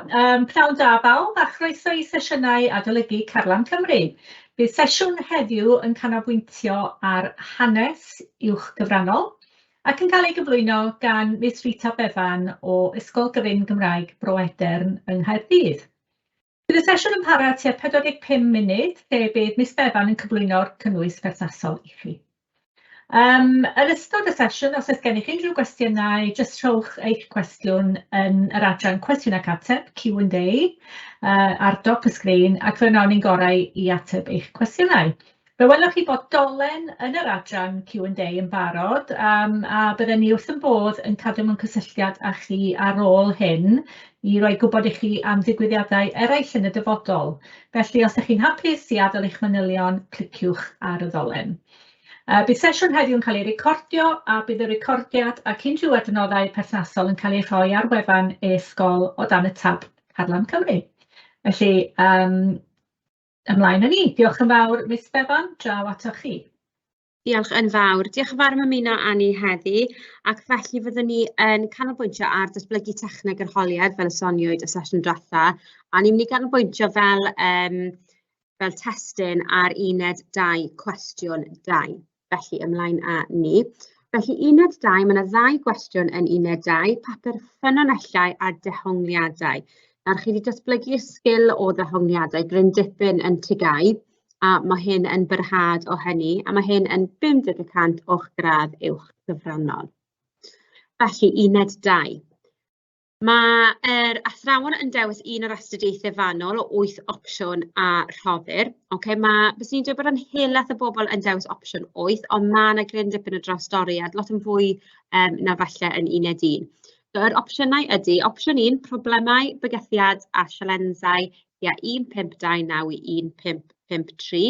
Pnawn da bawb a chroeso i sesiynau adolygu Carlam Cymru. Bydd sesiwn heddiw yn canolbwyntio ar hanes uwch gyfrannol ac yn cael ei gyflwyno gan Miss Rita Bevan o Ysgol Gyfun Gymraeg Bro Edern yng Nghaerdydd. Bydd y sesiwn yn para tua 45 munud, lle bydd Miss Bevan yn cyflwyno'r cynnwys perthnasol i chi. Yn ystod y sesiwn, os oes gennych unrhyw gwestiynau, jyst rhowch eich cwestiwn yn yr adran cwestiwn ac ateb, Q&A, ar dop y sgrin, ac fe wnawn ni'n gorau i ateb eich cwestiynau. Fe welwch chi bod dolen yn yr adran Q&A yn barod, a bydden ni wrth ein bodd yn cadw mewn cysylltiad â chi ar ôl hyn i roi gwybod i chi am ddigwyddiadau eraill yn y dyfodol. Felly, os ydych chi'n hapus i adael eich manylion, cliciwch ar y ddolen. Bydd sesiwn heddiw yn cael ei recordio a bydd y recordiad ac unrhyw adnoddau perthnasol yn cael eu rhoi ar wefan e-sgol o dan y tab Carlam Cymru. Felly, ymlaen â ni. Diolch yn fawr, Miss Bevan, draw atoch chi. Diolch yn fawr. Diolch yn fawr am ymuno â ni heddi, ac felly fyddwn ni yn canolbwyntio ar datblygu techneg yr holiad fel y soniwyd y sesiwn diwetha, a ni'n mynd i ganolbwyntio fel, um, fel testun ar uned 2 cwestiwn 2. Felly ymlaen â ni. Felly uned 2, mae yna ddau gwestiwn yn uned 2, papur ffynonellau a dehongliadau. Nawr chi wedi datblygu'r sgil o ddehongliadau gryn dipyn yn TGAU, a mae hyn yn byrhad o hynny, a mae hyn yn 50 y cant o'ch gradd uwch gyfrannol. Felly, uned 2. Mae'r athrawon yn dewis un o'r astudiaethau fanwl o wyth opsiwn a rhoddir. Ocê, ma'... byswn i'n dweud bod rhan helaeth o bobl yn dewis opsiwn 8, ond ma' 'na gryn dipyn o drawstoriad, lot yn fwy yym na falle yn uned un. So yr opsiynau ydy, opsiwn 1, problemau, bygythiad a sialensau tua 1529 i 1553.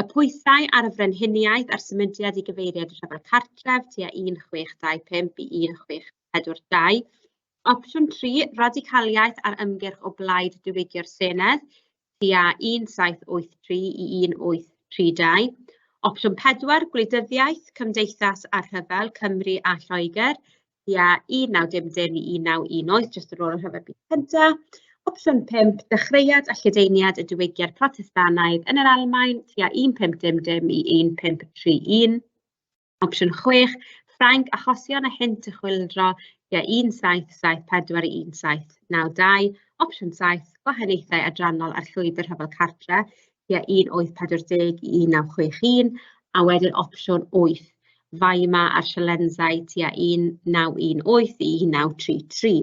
Y pwysau ar y frenhiniaeth a'r symudiad i gyfeiriad y rhyfel cartref tua 1625 i 16 42. Opsiwn 3, radicaliaeth a'r ymgyrch o blaid diwygio'r Senedd, tua 1783 i 1832. Opsiwn 4, gwleidyddiaeth, cymdeithas a rhyfel Cymru a Lloegr, tua 1900 i 1918, jyst ar ôl y Rhyfel Byd Cyntaf. Opsiwn 5, dechreuad a lledaeniad y diwygiad Protestannaidd yn yr Almaen, tua 1500 i 1531. Opsiwn 6, Ffrainc, achosion a hynt y chwyldro tua 1774 i 1792. Opsiwn 7, gwahaniaethau adrannol a'r llwybr rhyfel cartre tua 1840 i 1961. A wedyn opsiwn 8, Weimar a'r sialensau tua 1918 i 1933.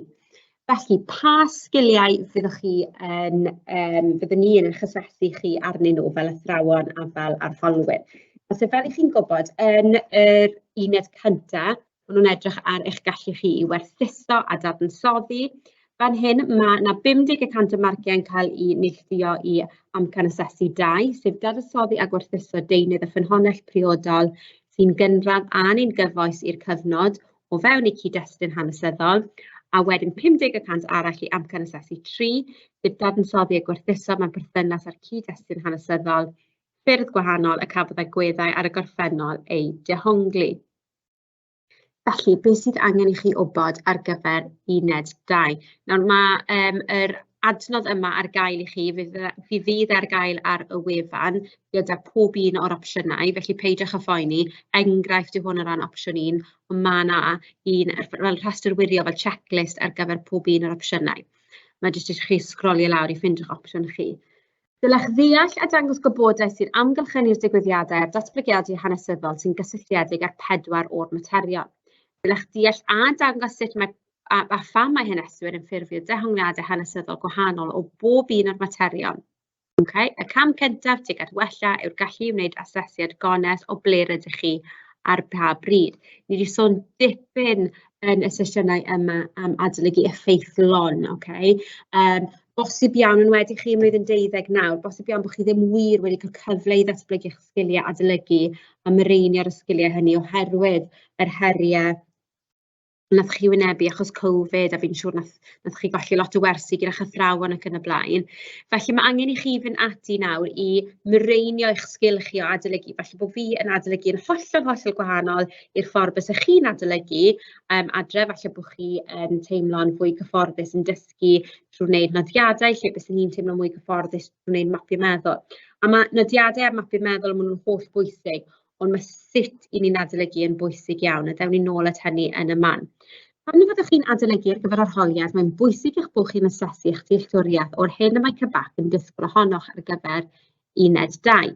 Felly, pa sgiliau fyddwch chi yn, yym, fyddwn ni yn eich asesu chi arnyn nhw fel athrawon a fel arholwyr? So fel 'y chi'n gwybod, yn yr uned cynta, maen nhw'n edrych ar eich gallu chi i werthuso a dadansoddi. Fan hyn, ma' 'na 50 y cant o marciau'n cael eu neilltuo i amcan asesu 2, sef dadansoddi a gwerthuso deunydd a ffynhonnell priodol sy'n gynradd a neu'n gyfoes i'r cyfnod o fewn eu cyd-destun hanesyddol, a wedyn 50 y cant arall i amcan asesu 3, sef dadansoddi a gwerthuso mewn perthynas â'r cyd-destun hanesyddol, ffyrdd gwahanol y cafodd agweddau ar y gorffennol eu dehongli. Felly, beth sydd angen i chi wybod ar gyfer uned 2? Nawr, mae um, yr adnodd yma ar gael i chi, fydd fe fydd ar gael ar y wefan gyda pob un o'r opsiynau, felly peidiwch â phoeni. Enghraifft yw hwn o ran opsiwn un, ond ma' 'na un fel rhestr wirio, fel checklist ar gyfer pob un o'r opsiynau. Mae jyst i chi sgrolio lawr i ffeindio'ch opsiwn chi. Dylech ddeall a dangos gwybodaeth sy'n amgylchynu'r digwyddiadau a'r datblygiadau hanesyddol sy'n gysylltiedig â'r pedwar o'r materion. Dylech deall a dangos sut mae a, a pham mae haneswyr yn ffurfio dehongliadau hanesyddol gwahanol o bob un o'r materion. Okay? Y cam cyntaf tuag at wella yw'r gallu i wneud asesiad gonest o ble rydych chi ar pa bryd. Ni wedi sôn dipyn yn y sesiynau yma am adolygu effeithlon, okay? Bosib iawn, yn wedi chi ym mlwyddyn 12 nawr, bosib iawn bod chi ddim wir wedi cael cyfle i ddatblygu eich sgiliau adolygu a mireinio ar y sgiliau hynny oherwydd yr heriau Wnaethoch chi wynebu achos Covid, a fi'n siŵr wnaeth wnaethoch chi golli lot o wersi gyda'ch athrawon ac yn y blaen. Felly ma' angen i chi fynd ati nawr i mireinio eich sgil chi o adolygu. Falle bod fi yn adolygu yn hollol, hollol gwahanol i'r ffordd bysech chi'n adolygu yym adre. Falle bod chi yn teimlo'n fwy cyfforddus yn dysgu trwy wneud nodiadau, lle byswn i'n teimlo mwy cyfforddus trwy wneud mapio meddwl. A ma' nodiadau a mapio meddwl, maen nhw'n hollbwysig, ond mae sut 'y ni'n adolygu yn bwysig iawn, a ddewn ni nôl at hynny yn y man. Pan fyddwch chi'n adolygu ar gyfer arholiad, mae'n bwysig eich bod chi'n asesu eich dealltwriaeth o'r hyn y mae CBAC yn disgwyl ohonoch ar gyfer uned 2.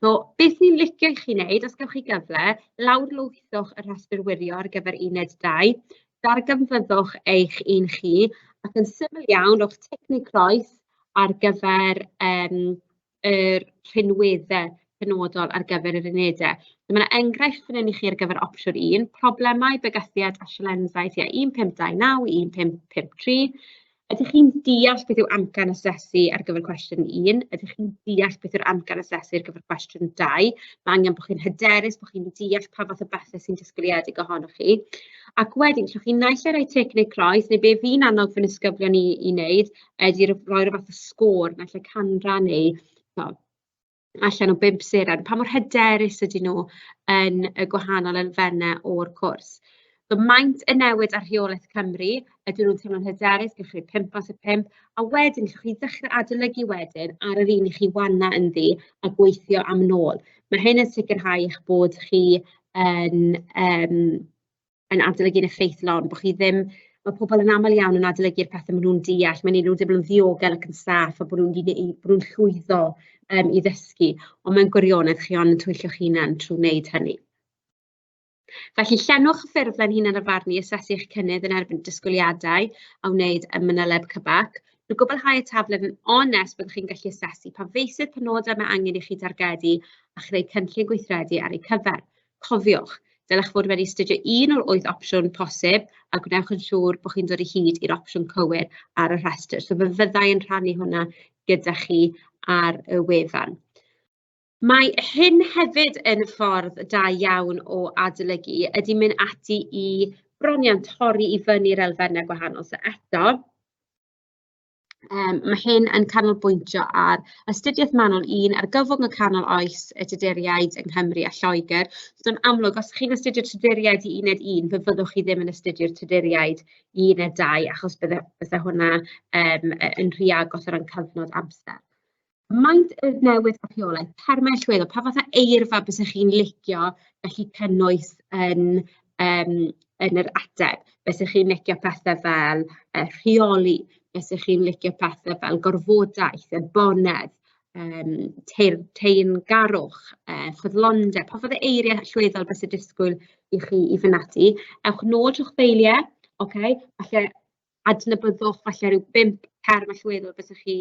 So, beth ni'n licio i chi wneud, os gewch chi gyfle, lawrlwythwch y rhestr wirio ar gyfer uned 2, darganfyddwch eich un chi, ac yn syml iawn, rhowch tic neu croes ar gyfer yym, yr rhinweddau penodol ar gyfer yr unedau. So, mae yna enghraifft fan hyn i chi ar gyfer opsiwn 1, problemau, bygythiad a sialensau tua 1529 i 1553. Ydych chi'n deall beth yw amcan asesu ar gyfer cwestiwn 1? Ydych chi'n deall beth yw'r amcan asesu ar gyfer cwestiwn 2? Mae angen bod chi'n hyderus, bod chi'n deall pa fath o bethau sy'n disgwyliedig ohonoch chi. Ac wedyn, allwch chi naill ai roi tic neu croes, neu be fi'n annog fy nisgyblion i i wneud, ydy rhoi rhyw fath o sgôr, naill ai canran neu tibod, allan o 5 seren. Pa mor hyderus ydyn nhw yn y gwahanol elfennau o'r cwrs. So maint y newid ar rheolaeth Cymru, ydyn nhw'n teimlo'n hyderus, gewch chi 5 mas o 5, a wedyn gallwch chi ddechrau adolygu wedyn ar yr un i chi wanna ynddi a gweithio am nôl. Mae hyn yn sicrhau eich bod chi yn, yym, yn adolygu'n effeithlon, bod chi ddim... Mae pobl yn aml iawn yn adolygu'r pethe maen nhw'n deall, mae'n wneud nhw deimlo'n ddiogel ac yn saff a bod nhw'n 'di bod nhw'n llwyddo yym i ddysgu, ond mewn gwirionedd chi ond yn twyllo'ch hunan trwy wneud hynny. Felly llenwch y ffurflen hunan-arfarnu i asesu eich cynnydd yn erbyn disgwyliadau a wneud ym manyleb CBAC. Drwy gwblhau y taflen yn onest byddwch chi'n gallu asesu pa feysydd penodol mae angen i chi dargedu a chreu cynllun gweithredu ar eu cyfer. Cofiwch, dylech fod wedi astudio un o'r wyth opsiwn posib a gwnewch yn siŵr bod chi'n dod o hyd i'r opsiwn cywir ar y rhestr. So fe fydda i'n rhannu hwnna gyda chi ar y wefan. Mae hyn hefyd yn ffordd da iawn o adolygu, ydy mynd ati i bron iawn torri i fyny'r elfennau gwahanol. So eto, Mae hyn yn canolbwyntio ar astudiaeth manwl un, argyfwng y canol oes, y Tuduriaid yng Nghymru a Lloegr. So yn amlwg, os chi'n astudio Tuduriaid i uned 1, fe fyddwch chi ddim yn astudio'r Tuduriaid i uned 2, achos bydde, bydde hwnna um, yn rhy agos o ran cyfnod amser. Maint y newydd a rheolaeth, termau allweddol, pa fath o eirfa bysech chi'n licio gallu cynnwys yn, yym, yn yr ateb? Bysech chi'n licio pethe fel yy rheoli? Bysech chi'n licio pethe fel gorfodaeth, y bonedd, yym teyrngarwch, yy ffyddlondeb? Pa fath o eiriau allweddol byse disgwyl i chi i fynd ati? Ewch nôl trwy'ch ffeiliau, ocê, falle adnabyddwch falle ryw bump term allweddol fysech chi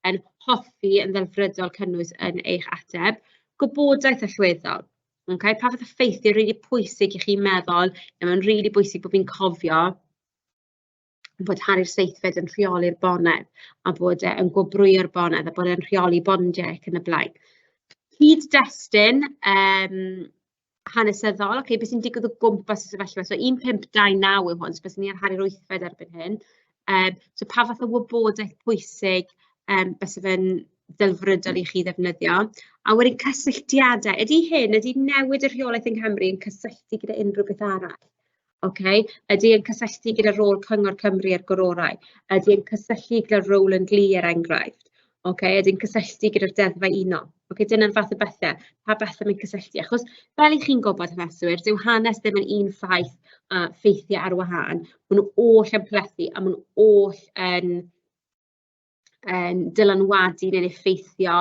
yn hoffi yn ddelfrydol cynnwys yn eich ateb. Gwybodaeth allweddol, ocê, pa fath o ffeithiau rili pwysig i chi'n meddwl, neu mae'n rili bwysig bod fi'n cofio bod Harri'r Seithfed yn rheoli'r bonedd a bod e yn gwobrwyo'r bonedd a bod e'n rheoli bondiau ac yn y blaen. Cyd-destun, yym hanesyddol, ocê, beth sy'n digwydd o gwmpas y sefyllfa. So 1529 yw hwn, so byswn ni ar hanner wythfed erbyn hyn. Yym, so pa fath o wybodaeth pwysig yym byse fe'n ddelfrydol i chi ddefnyddio? A wedyn cysylltiadau, ydy hyn, ydy newid y rheolaeth yng Nghymru yn cysylltu gyda unrhyw beth arall? Ocê, ydy e'n cysylltu gyda rôl Cyngor Cymru a'r Gororau? Ydy e'n cysylltu gyda Rowland Lee, er enghraifft? Ocê, ydy e'n cysylltu gyda'r deddfau uno? Ocê, dyna'r fath o bethe. Pa bethe mae'n cysylltu? Achos fel 'y chi'n gwybod, haneswyr, dyw hanes ddim yn un ffaith a ffeithiau ar wahân. Maen nhw oll yn plethu a maen nhw oll yn yn dylanwadu neu'n effeithio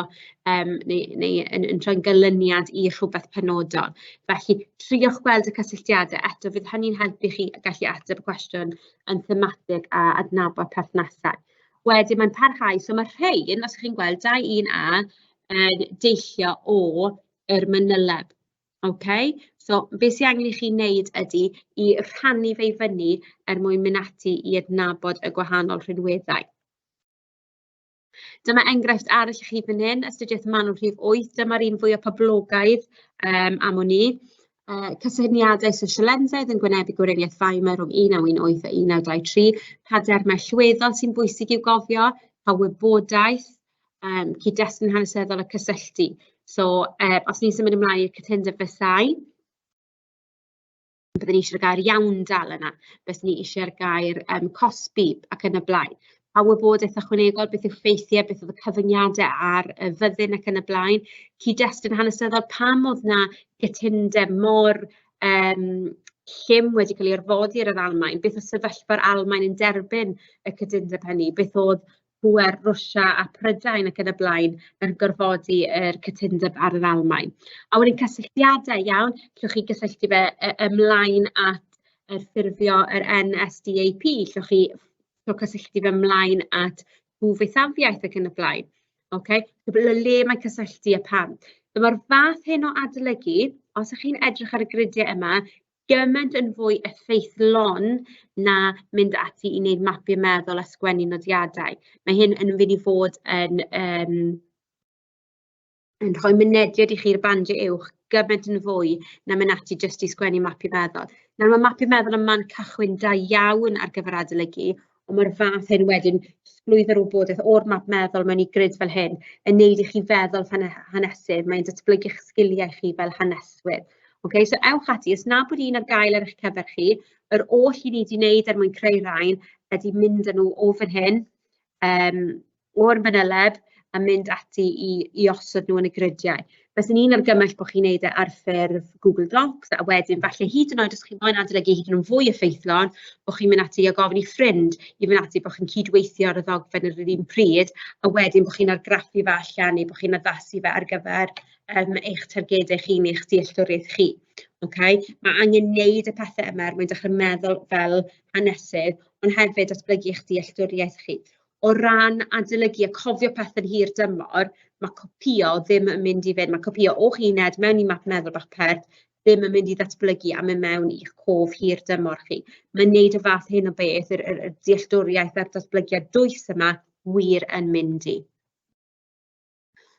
yym neu neu yn yn rhoi ganlyniad i rhywbeth penodol. Felly, triwch gweld y cysylltiadau eto, fydd hynny'n helpu chi gallu ateb y cwestiwn yn thematig a adnabod perthnasau. Wedyn mae'n parhau, so mae rhein, os ych chi'n gweld, 2 1A yn deillio o yr manyleb. OK? So be sy angen i chi wneud ydy i rhannu fe i fyny er mwyn mynd ati i adnabod y gwahanol rhinweddau. Dyma enghraifft arall i chi fan hyn, astudiaeth manwl rhif 8. Dyma'r un fwyaf poblogaidd um, am wn i. Cysyniadau sosialensaidd yn gwynebu Gweriniaeth Weimar rhwng 1918 a 1923, pa dermau allweddol sy'n bwysig i'w gofio, pa wybodaeth, cyd-destun hanesyddol a cysylltu. So, os ni'n symud ymlaen i'r cytundeb Versailles, byddwn ni eisiau'r gair iawndal yna, byswn ni eisiau'r gair cosbi ac yn y blaen. Pa wybodaeth ychwanegol, beth yw ffeithiau, beth oedd y cyfyngiadau ar y fyddin ac yn y blaen. Cyd-destun hanesyddol, pam oedd 'na gytundeb mor llym wedi cael ei orfodi ar yr Almaen, beth oedd sefyllfa'r Almaen yn derbyn y cytundeb hynny, beth oedd pŵer Rwsia a Prydain ac yn y blaen yn gorfodi yr cytundeb ar yr Almaen. A wedyn cysylltiadau, iawn, allwch chi gysylltu fe ymlaen at yr ffurfio yr NSDAP, allwch chi cysylltu fe ymlaen at twf eithafiaeth ac yn y blaen. Okay? So, le mae cysylltu a pam. So, mae'r fath hyn o adolygu, os ych chi'n edrych ar y gridiau yma, gymaint yn fwy effeithlon na mynd ati i wneud mapiau meddwl a sgwennu nodiadau. Mae hyn yn mynd i fod yn, yn rhoi mynediad i chi'r bandiau uwch gymaint yn fwy na mynd ati jyst i sgwennu mapiau meddwl. Nawr mae mapiau meddwl yn man cychwyn da iawn ar gyfer adolygu, ond mae'r fath hyn wedyn, trosglwyddo'r wybodaeth o'r map meddwl mewn i grid fel hyn, yn neud i chi feddwl fel hanesydd, mae'n datblygu'ch sgiliau chi fel haneswyr. Okay, so ewch ati, os na bod un ar gael ar eich cyfer chi, yr oll i ni wedi wneud er mwyn creu rhain ydy mynd â nhw o fan hyn, o'r manyleb, a mynd ati i osod nhw yn y gridiau. Faswn i'n argymell bod chi'n neud e ar ffurf Google Docs, a wedyn falle hyd yn oed os chi moyn adolygu hyd yn oed yn fwy effeithlon, bod chi'n mynd ati a gofyn i ffrind i fynd ati, bod chi'n cydweithio ar y ddogfen ar yr un pryd, a wedyn bod chi'n argraffu fe allan neu bod chi'n addasu fe ar gyfer eich targedau chi neu'ch dealltwriaeth chi. Okay? Mae angen neud y pethau yma er mwyn dechrau meddwl fel hanesydd, ond hefyd datblygu eich dealltwriaeth chi. O ran adolygu a cofio pethau'n hir dymor, mae copïo ddim yn mynd i fynd. Mae copïo o'ch uned mewn i map meddwl bach pert ddim yn mynd i ddatblygu a mynd mewn i'ch cof hir dymor chi. Mae'n neud y fath hyn o beth, yr dealltwriaeth a'r datblygiad dwys yma wir yn mynd i.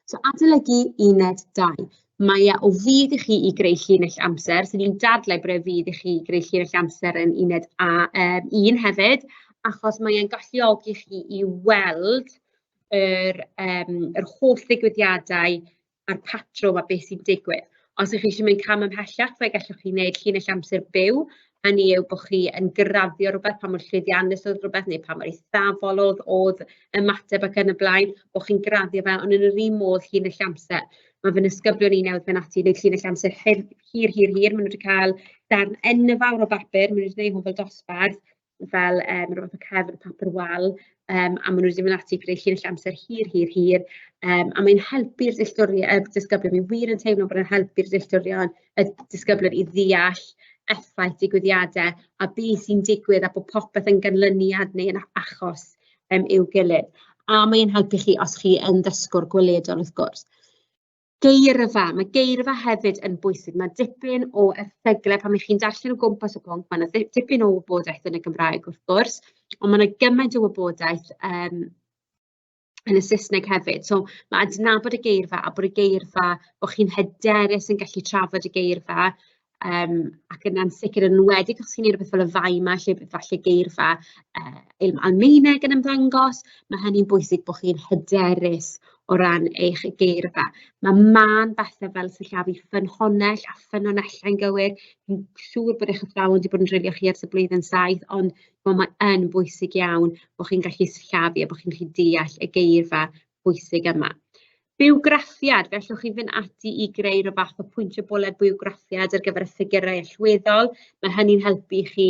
So adolygu uned 2. Mae e o fudd i chi i greu llinell amser. So ni'n dadlau bod e fudd i chi i greu llinell amser yn uned A, 1 hefyd, achos mae e'n galluogi chi i weld yr holl ddigwyddiadau a'r patrwm a beth sy'n digwydd. Os ych chi eisiau mynd cam ymhellach, fe gallwch chi wneud llinell amser byw, hynny yw bod chi yn graddio rhywbeth, pa mor llwyddiannus oedd rhywbeth neu pa mor eithafol oedd ymateb ac yn y blaen, bod chi'n graddio fe, ond yn yr un modd llinell amser. Mae fy nisgyblion i newydd fynd ati i wneud llinell amser hir, hir, hir, hir. Maen nhw wedi cael darn enfawr o bapur, maen nhw wedi gwneud hwn fel dosbarth, fel rhywbeth o cefn papur wal, a maen nhw wedi mynd ati i greu llinell amser hir, hir, hir, a mae'n helpu'r disgyblion, mi wir yn teimlo bod e'n helpu'r dealltwrion, y disgyblion i ddeall effaith digwyddiadau a beth sy'n digwydd a bod popeth yn ganlyniad neu yn achos i'w gilydd. A mae'n helpu chi os chi yn ddysgwr gweledol wrth gwrs. Geirfa, mae geirfa hefyd yn bwysig. Mae dipyn o erthygle pan 'y chi'n darllen o gwmpas y pwnc, mae 'na dipyn o wybodaeth yn y Gymraeg wrth gwrs, ond mae 'na gymaint o wybodaeth yn y Saesneg hefyd. So mae adnabod y geirfa a bod y geirfa, bod chi'n hyderus yn gallu trafod y geirfa, ac yna'n sicr yn enwedig os chi'n neud rywbeth fel y Weimar lle bydd falle geirfa Almaeneg yn ymddangos, ma' hynny'n bwysig bod chi'n hyderus o ran eich geirfa. Ma' mân bethe fel sillafu ffynhonnell a ffynonellau'n gywir. Fi'n siŵr bod eich athrawon wedi bod yn drilio chi ers y blwyddyn 7, ond chimod mae yn bwysig iawn bod chi'n gallu sillafu a bod chi'n gallu deall y geirfa bwysig yma. Bywgraffiad, fe allwch chi fynd ati i greu rhyw fath o pwyntio bwled bywgraffiad ar gyfer y ffigurau allweddol. Mae hynny'n helpu chi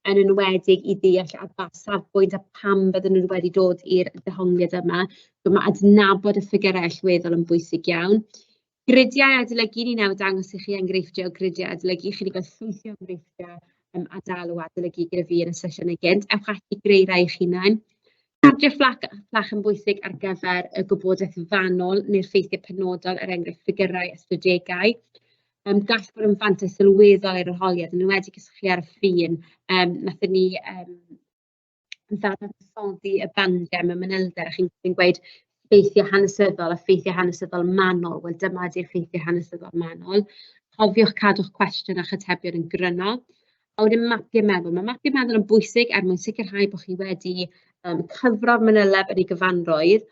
yn enwedig i ddeall ar ba safbwynt a pam bydden nhw wedi dod i'r dehongliad yma. So mae adnabod y ffigurau allweddol yn bwysig iawn. Gridiau adolygu, ni newydd dangos i chi enghreifftiau o gridiau adolygu. Chi wedi gweld llwythi o enghreifftiau a dal o adolygu gyda fi yn y sesiynau gynt. Ewch ati i greu rai eich hunain. Cardiau fflach, fflach yn bwysig ar gyfer y gwybodaeth fanwl neu'r ffeithiau penodol, er enghraifft ffigurau, ystadegau. Gall bod yn fantais sylweddol i'r arholiad, yn enwedig os chi ar y ffin. Nathon ni ddadansoddi y bandiau mewn manylder, a chi'n gweud ffeithiau hanesyddol a ffeithiau hanesyddol manwl. Wel, dyma ydi'r ffeithiau hanesyddol manwl. Cofiwch cadw'ch cwestiwn a'ch atebion yn gryno. A wedyn mapiau meddwl. Ma' mapiau meddwl yn bwysig er mwyn sicrhau bod chi wedi cyfro'r manyleb yn ei gyfanrwydd,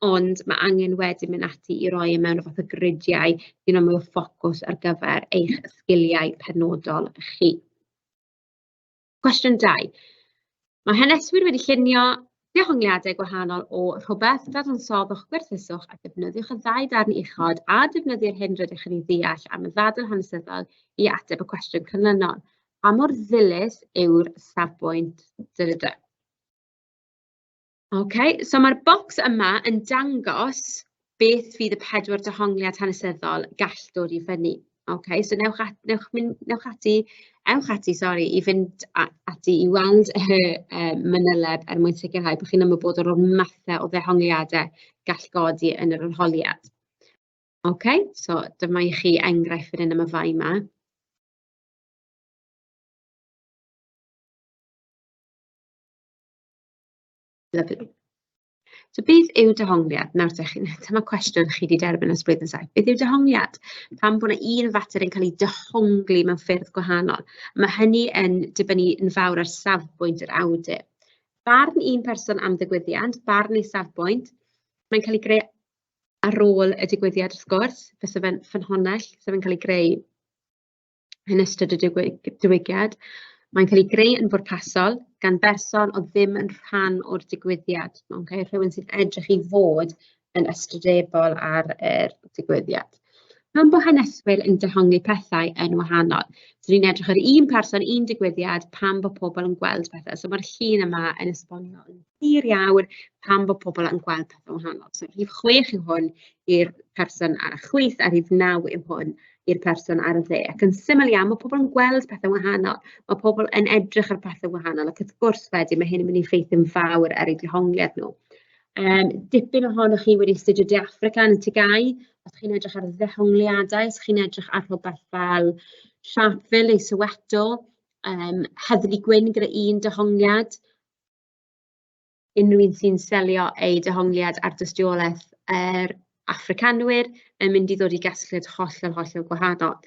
ond ma' angen wedyn mynd ati i roi e mewn y fath o gridiau i roi mwy o ffocws ar gyfer eich sgiliau penodol chi. Cwestiwn 2. Mae haneswyr wedi llunio dehongliadau gwahanol o rhywbeth, dadansoddwch, gwerthuswch a defnyddiwch y ddau ddarn uchod a defnyddio'r hyn rydych yn ei ddeall am y ddadl hanesyddol i ateb y cwestiwn canlynol. Pa mor ddilys yw'r safbwynt dy dy dy? Ok, so mae'r bocs yma yn dangos beth fydd y pedwar dehongliad hanesyddol gall dod i fyny. Ok, so newch, at, newch, mynd, newch ati, ewch ati, sori, i fynd ati i weld y manyleb er mwyn sicrhau bod chi'n ymwybodol o'r mathau o ddehongliadau gall godi yn yr arholiad. Ok, so dyma i chi enghraifft fan hyn am y fai yma. Lyfli. So beth yw dehongliad? Nawr te, chi, dyma cwestiwn chi wedi derbyn ers blwyddyn saith. Beth yw dehongliad? Pam bod yna un fater yn cael ei dehongli mewn ffyrdd gwahanol? Mae hynny yn dibynnu yn fawr ar safbwynt yr awdur. Barn un person am ddigwyddiad, barn ei safbwynt, mae'n cael ei greu ar ôl y digwyddiad wrth gwrs, fysa fe'n ffynhonnell, fysa fe'n cael ei greu yn ystod y diwygiad. Mae'n cael ei greu yn bwrpasol gan berson oedd ddim yn rhan o'r digwyddiad. Okay? Rhywun sy'n edrych i fod yn ystrydebol ar yr digwyddiad. Pan bod haneswyr yn dehongli pethau yn wahanol. So ni'n edrych ar un person, un digwyddiad, pam bod pobl yn gweld pethau. So mae'r llun yma yn esbonio yn glir iawn pam bod pobl yn gweld pethau wahanol. So rhif 6 yw hwn i'r person ar y chwith a rhif 9 yw hwn i'r person ar y dde. Ac yn syml iawn, mae pobl yn gweld pethau wahanol, mae pobl yn edrych ar pethau wahanol, ac wrth gwrs wedyn mae hyn yn mynd i effeithio'n fawr ar eu dehongliad nhw. Dipyn ohonoch chi wedi astudio De Affrica yn y TGAU, os chi'n edrych ar ddehongliadau, os chi'n edrych ar rhywbeth fel Sharpeville neu Soweto, Heddlu Gwyn gyda un dehongliad, unrhyw un sy'n selio eu dehongliad ar dystiolaeth yr Affricanwyr yn mynd i ddod i gasgliad hollol, hollol gwahanol.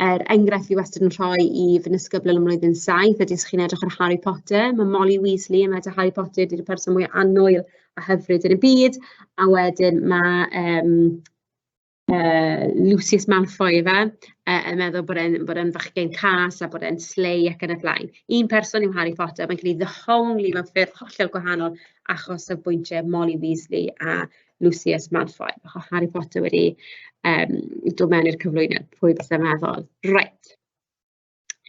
Er enghraifft, fi wastad yn rhoi i fy nisgyblion ym mlwyddyn saith, ydy os chi'n edrych ar Harry Potter, mae Molly Weasley yn meddwl Harry Potter ydy'r person mwy annwyl a hyfryd yn y byd, a wedyn mae Lucius Malfoy ife, yn meddwl bod e'n bod e'n fachgen cas a bod e'n slei ac yn y blaen. Un person yw Harry Potter, mae'n cael ei ddehongli mewn ffyrdd hollol gwahanol achos o bwyntiau Molly Weasley a Lucius Malfoy. Bach o Harry Potter wedi dod mewn i'r cyflwyniad, pwy bysa'n meddwl. Reit.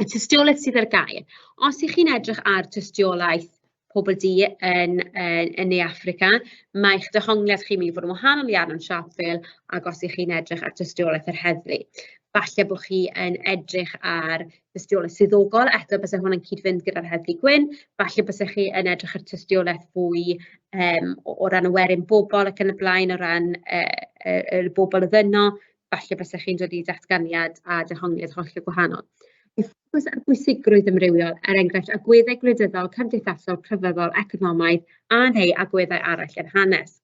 Y tystiolaeth sydd ar gael. Os 'y chi'n edrych ar tystiolaeth pobl du yn yn yn Ne Affrica, mae eich dehongliad chi'n mynd i fod yn wahanol iawn yn Sharpeville ac os 'y chi'n edrych ar tystiolaeth yr heddlu. Falle bod chi yn edrych ar tystiolaeth swyddogol, eto byse hwnna'n cyd-fynd gyda'r heddlu gwyn. Falle byse chi yn edrych ar tystiolaeth fwy o o ran y werin bobl ac yn y blaen, o ran y bobl oedd yno. Falle bysech chi'n dod i datganiad a dehongliad hollol gwahanol. Y ffocws ar bwysigrwydd amrywiol, er enghraifft agweddau gwleidyddol, cymdeithasol, crefyddol, economaidd a neu agweddau arall yn hanes.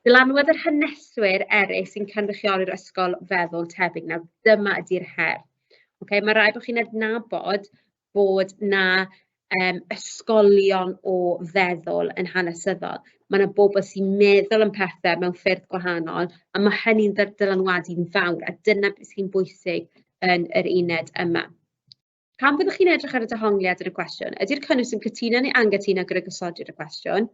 Dylanwad yr haneswyr eraill sy'n cynrychioli'r ysgol feddwl tebyg. Nawr, dyma ydy'r her. Okay, mae rhaid bod chi'n adnabod bod 'na ysgolion o feddwl yn hanesyddol. Ma' 'na bobl sy'n meddwl am pethe mewn ffyrdd gwahanol, a ma' hynny'n dylanwadu'n fawr, a dyna beth sy'n bwysig yn yr uned yma. Pan fyddwch chi'n edrych ar y dehongliad yn y cwestiwn, ydy'r cynnwys yn cytuno neu anghytuno gyda gosodiad y cwestiwn?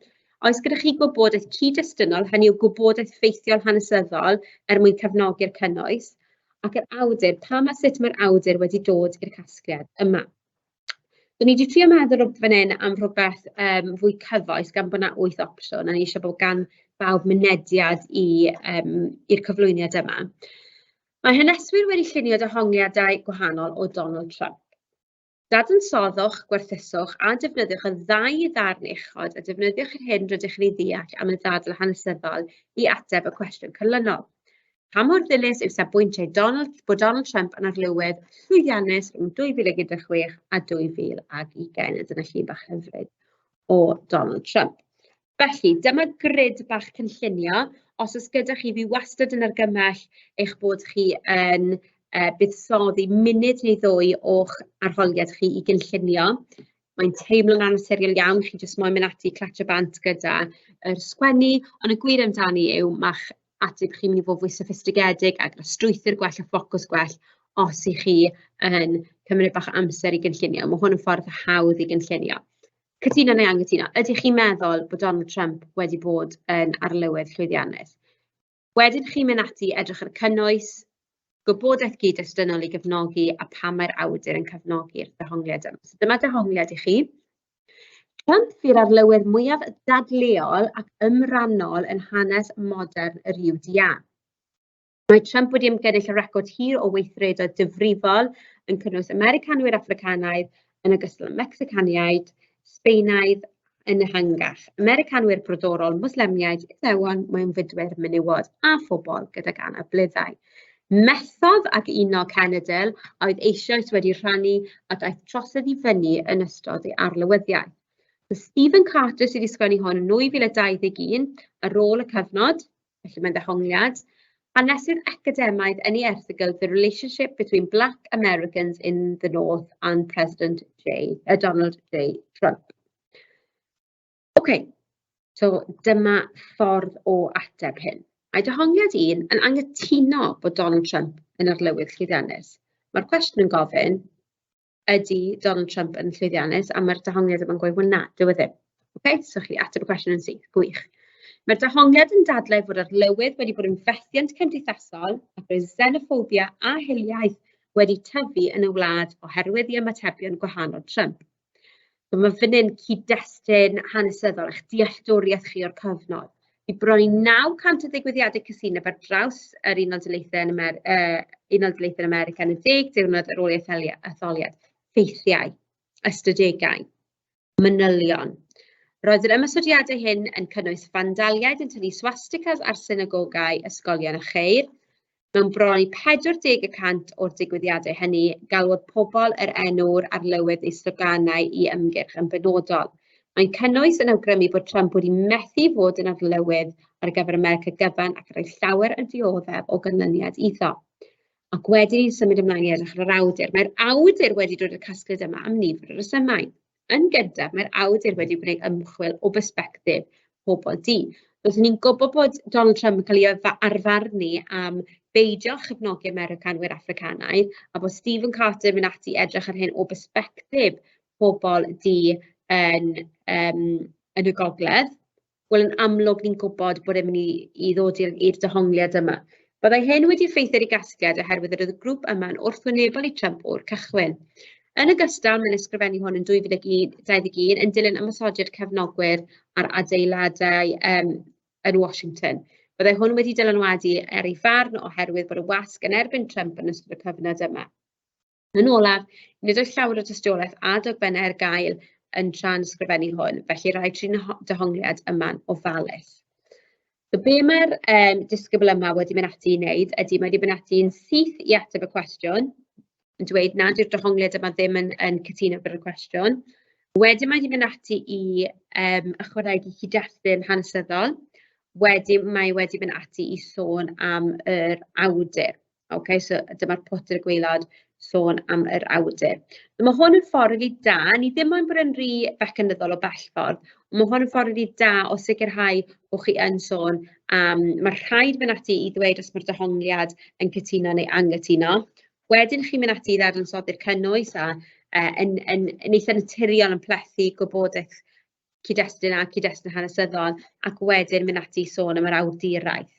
Oes gyda chi gwybodaeth cyd-destunol, hynny yw gwybodaeth ffeithiol hanesyddol, er mwyn cefnogi'r cynnwys? Ac yr awdur, pam a sut mae'r awdur wedi dod i'r casgliad yma? So ni 'di trio meddwl fan hyn am rhywbeth fwy cyfoes gan bod 'na 8 opsiwn a ni eisiau bod gan bawb mynediad i i'r cyflwyniad yma. Mae haneswyr wedi llunio dehongliadau gwahanol o Donald Trump. Dadansoddwch, gwerthuswch a defnyddiwch y ddau ddarn uchod a defnyddiwch yr hyn rydych yn ei ddeall am y ddadl hanesyddol i ateb y cwestiwn canlynol. Pa mor ddilys yw safbwyntiau Donald, bod Donald Trump yn arlywydd llwyddiannus rhwng 2016 a 2020? A dyna llun bach hyfryd o Donald Trump. Felly, dyma grid bach cynllunio. Os oes gyda chi, fi wastad yn argymell eich bod chi yn buddsoddi munud neu ddwy o'ch arholiad chi i gynllunio. Mae'n teimlo'n annaturiol iawn, chi jyst moyn mynd ati i clatsio bant gyda yr sgwennu, ond y gwir amdani yw ma'ch ateb chi'n mynd i fod fwy soffistigedig a gyda strwythur gwell a ffocws gwell os 'y chi yn cymryd bach o amser i gynllunio. Mae hwn yn ffordd hawdd i gynllunio. Cytuno neu anghytuno, ydych chi'n meddwl bod Donald Trump wedi bod yn arlywydd llwyddiannus? Wedyn chi'n mynd ati i edrych ar y cynnwys, gwybodaeth gyd-destunol i gefnogi a pam mae'r awdur yn cefnogi'r dehongliad yma. So dyma dehongliad i chi. Trump fu'r arlywydd mwyaf dadleol ac ymrannol yn hanes modern yr UDA. Mae Trump wedi ymgynnull y record hir o weithredoedd difrifol yn cynnwys Americanwyr Affricanaidd yn ogystal â Mecsicaniaid, Sbaenaidd yn ehangach, Americanwyr brodorol, Mwslemiaid, Iddewon, mewnfudwyr, menywod a phobl gydag anableddau. Methodd ag uno cenedl a oedd eisoes wedi rhannu a daeth trosedd i fyny yn ystod ei arlywyddiaeth. So Stephen Carter sydd wedi sgwennu hwn yn 2021 ar ôl y cyfnod, felly mae'n ddehongliad. Hanesydd academaidd yn ei erthygl The Relationship Between Black Americans in the North and President J, Donald J Trump. OK, so dyma ffordd o ateb hyn. Mae dehongliad un yn anghytuno bod Donald Trump yn arlywydd llwyddiannus. Mae'r cwestiwn yn gofyn, ydy Donald Trump yn llwyddiannus? A mae'r dehongliad yma'n gweud, wel na, dyw e ddim. Okay? So chi ateb y cwestiwn yn syth, gwych. Mae'r dehongliad yn dadlau fod arlywydd wedi bod yn fethiant cymdeithasol ac roedd xenophobia a hiliaeth wedi tyfu yn y wlad oherwydd i ymatebion gwahanol Trump. So mae fan hyn cyd-destun hanesyddol, eich dealltwriaeth chi o'r cyfnod. Bu bron i 900 o ddigwyddiadau casineb ar draws yr Unol Daleithiau yn, Amer Unol Daleithiau yn America yn y deg diwrnod ar ôl ei etholiad. Ffeithiau, ystadegau, manylion. Roedd yr ymosodiadau hyn yn cynnwys fandaliaid yn tynnu swastikas ar synagogau, ysgolion a cheir. Mewn bron i 40 y cant o'r digwyddiadau hynny, galwodd pobl yr enw'r arlywydd neu sloganau i ymgyrch yn benodol. Mae'n cynnwys yn awgrymu bod Trump wedi methu fod yn arlywydd ar gyfer America gyfan ac roedd llawer yn dioddef o ganlyniad iddo. Ac wedyn ni'n symud ymlaen i edrych ar yr awdur. Mae'r awdur wedi dod i'r casgliad yma am nifer o resymau. Yn gyntaf, mae'r awdur wedi gwneud ymchwil o bersbectif pobl du. Roeddwn ni'n gwybod bod Donald Trump yn cael ei arfarnu am beidio chefnogi Americanwyr Affricanaidd a bod Stephen Carter yn mynd ati i edrych ar hyn o bersbectif pobl du yn, um, yn y gogledd. Wel, yn amlwg ni'n gwybod bod e'n mynd i, i ddod i'r dehongliad yma. Byddai hyn wedi effeithio ar ei gasgliad oherwydd yr oedd y grŵp yma'n wrthwynebol i Trump o'r cychwyn. Yn ogystal, mae'n ysgrifennu hwn yn 2021 yn dilyn ymosodiad cefnogwyr ar adeiladau um, yn Washington. Byddai hwn wedi dylanwadu ar ei farn oherwydd bod y wasg yn erbyn Trump yn ystod y cyfnod yma. Yn olaf, nid oes llawer o dystiolaeth a dogfennau ar gael yn tra'n ysgrifennu hwn, felly rhaid trin dehongliad yma'n ofalus. So be mae'r um, disgybl yma wedi mynd ati i wneud ydy mae wedi mynd ati yn syth i ateb y cwestiwn, yn dweud nad yw'r dehongliad yma ddim yn, yn cytuno gyda'r cwestiwn. Wedyn mae wedi mynd ati i um, ychwanegu cyd-destun hanesyddol. Wedyn mae wedi mynd ati i sôn am yr awdur. Ok, so dyma'r pwt ar y gwaelod, sôn am yr awdur. So mae hwn yn ffordd rili da, ni ddim moyn bod yn rhy fecanyddol o bell ffordd, ond mae hwn yn ffordd rili da o sicrhau bod chi yn sôn am, mae rhaid mynd ati i ddweud os mae'r dehongliad yn cytuno neu anghytuno. Wedyn chi'n mynd ati i ddadansoddi'r cynnwys a yn, yn, yn eitha naturiol yn plethu gwybodaeth cyd-destun a cyd-destun hanesyddol, ac wedyn mynd ati i sôn am yr awduraeth.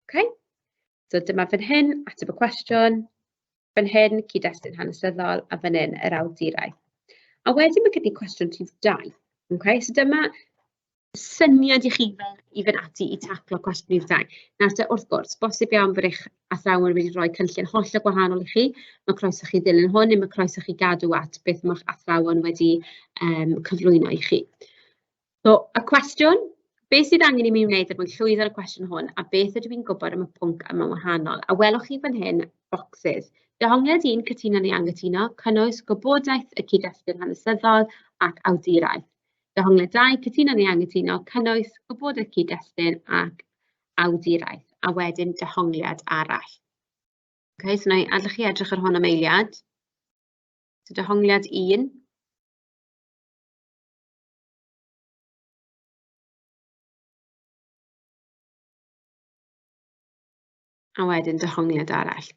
Okay? So dyma fan hyn, ateb y cwestiwn, fan hyn, cyd-destun hanesyddol, a fan hyn, yr awduraeth. A wedyn mae gen i cwestiwn rhif 2. Okay? So dyma syniad i chi fel i fynd ati i taclo cwestiwn rhif 2. Nawr te, wrth gwrs, bosib iawn bod eich athrawon wedi rhoi cynllun hollol gwahanol i chi. Mae croeso chi ddilyn hwn, neu mae croeso chi gadw at beth mae'ch athrawon wedi um, cyflwyno i chi. So, y cwestiwn, beth sydd angen i mi wneud er mwyn llwyddo ar y cwestiwn hwn, a beth ydw i'n gwybod am y pwnc yma wahanol? A welwch chi fan hyn, boxes. Dehongliad un, cytuno neu anghytuno, cynnwys gwybodaeth y cyd-destun hanesyddol ac awduraeth. Dehongliad 2, cytuno neu anghytuno, cynnwys gwybodaeth cyd-destun ac awduraeth. A wedyn dehongliad arall. Okay, so na i adael chi edrych ar hwn am eiliad. So dehongliad 1. A wedyn dehongliad arall.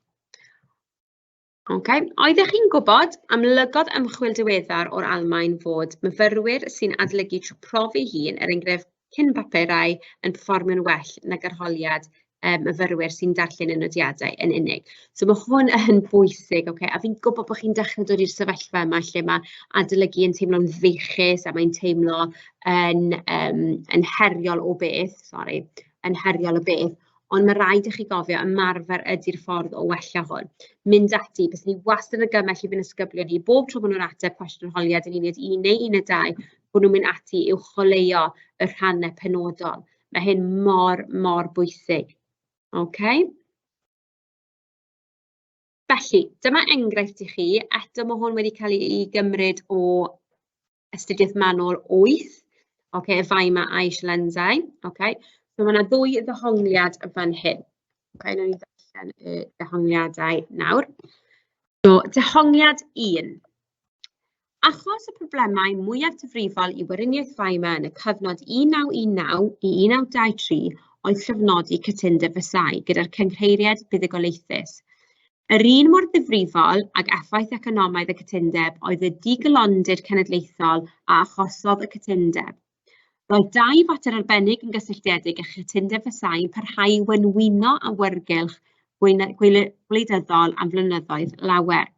Okay. Oeddech chi'n gwybod amlygodd ymchwil diweddar o'r Almaen fod myfyrwyr sy'n adolygu trwy profi hun, er enghraifft cyn papurau, yn perfformio'n well nag arholiad myfyrwyr sy'n darllen y nodiadau yn unig. So mae hwn yn bwysig, okay? A fi'n gwybod bod chi'n dechrau dod i'r sefyllfa yma lle mae adolygu yn teimlo'n feichus a mae'n teimlo yn, um, yn heriol o beth, sori, yn heriol o beth, Ond mae rhaid i chi gofio, ymarfer ydy'r ffordd o wella hwn. Mynd ati, byswn i wastad yn gymell i fy nisgyblion i, bob tro maen nhw'n ateb cwestiwn arholiad yn uned 1 neu uned 2, bod nhw'n mynd ati i'w choleuo y rhannau penodol. Mae hyn mor, mor bwysig. Okay? Felly, dyma enghraifft i chi. Eto, mae hwn wedi cael ei gymryd o astudiaeth manwl 8, okay, y Weimar a'i Sialensau. Okay. So mae yna ddwy ddehongliad yn fan hyn. Okay, wnawn ni ddarllen y dehongliadau nawr. So, dehongliad 1. Achos y problemau mwyaf difrifol i Weriniaeth Weimar yn y cyfnod 1919 i 1923 oedd llofnodi cytundeb Versailles gyda'r cynghreiriaid buddugoliaethus. Yr un mor ddifrifol ag effaith economaidd y cytundeb oedd y digalondid cenedlaethol a achosodd y cytundeb. Roedd dau fater arbennig yn gysylltiedig â chytundeb Versailles yn parhau i wenwyno awyrgylch gwleidyddol am flynyddoedd lawer.